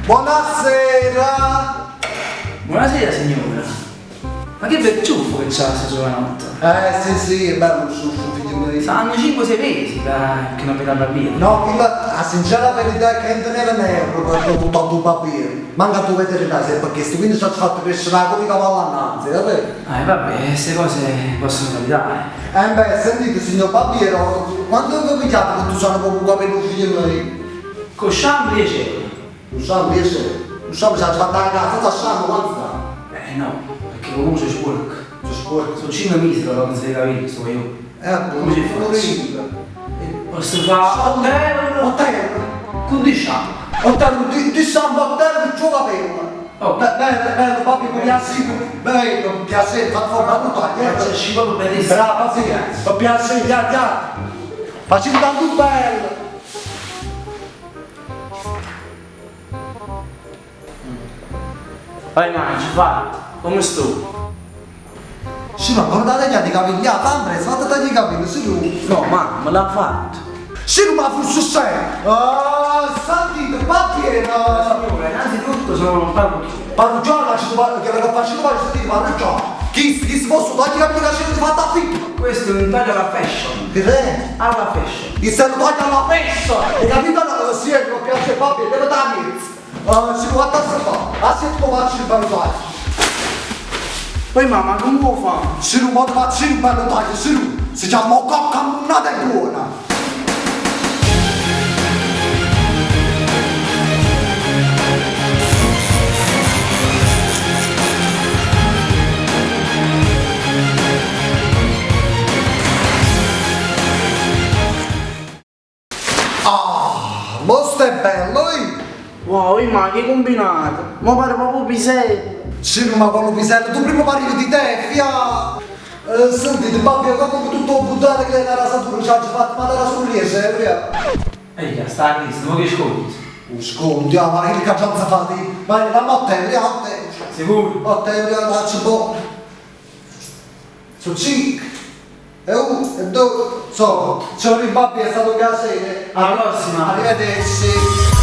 Buonasera! Buonasera signora. Ma che bel ciuffo che c'ha sto giovanotto. Eh sì sì, è bello il ciuffo, figlio mio. Saranno 5-6 mesi che non vedo la barbiere. No, quella, la sincera verità è che non teneva un euro per buttare tu barbiere. Manca tu veterinario sempre chiesto, quindi ci ha fatto crescere la coda di cavallo annanzi, capito? Eh vabbè, queste cose possono capitare. Eh beh, sentite signor barbiere, quando vi pigliate che tu sono proprio capello figlio mio? Con shampoo 10 euro. Non so, 10 euro. Non so, mi sono fatta la casa, senza shampoo quanto sta? Eh no, perché comunque c'è sporco. C'è sporco. Sono 5 mesi che non si capelli, sto io. Come si fa? Posso fare 8 euro? 8 euro? Con di shampoo. 8 euro, di shampoo, 8 euro, giù capello. Oh. Beh, bello, papi, mi piace, bello, mi piace, fatto fare un taglio. C'è ci proprio bellissimo. Brava, sì, mi piace, già, già. Facci tanto bello. Vai mangi, va, come sto? Sì, ma guardate gli i capelli, ah, fammi, fate tagliare i capelli, sì, tu. No, ma me l'ha fatto. Sì, ma fosse sempre. Ah, sentite, papi, no. Signora, innanzitutto sono un parrucchiere. Parrucciano, ci che la faccio fare, sentite, parrucciano. Chi, chi si posso tagliare i capelli che ci fatta affitto? Questo è un taglio alla fashion. Che è? Alla fashion. Il se lo taglia alla festa! Hai capito? No, sì, mi piace papi, deve dare Uh, si può fare, ah, se tu faccio il bello taglio. Poi mamma, come può fare? Se non vado faccio il bello taglio, se non, si chiama cocca munnata e buona. Ah, mo è bello, eh? Wow, ma che combinato? Ma pare proprio pisello. Sì, ma quello pisello, tu prima parli di te, fia! Sentite, babbo, come tutto buttato che la rasatura ci ha fatto, ma la sorrisa, via. Ehi, sta a Cristo, ma che sconti? Un sconti, ah, ma che caccianza fate? Ma la notte, via, 8 Sicuro? 8 euro, faccio un po'. Su 5, e 1, e 2, so, sono il babbo è stato un piacere. Alla prossima. Arrivederci.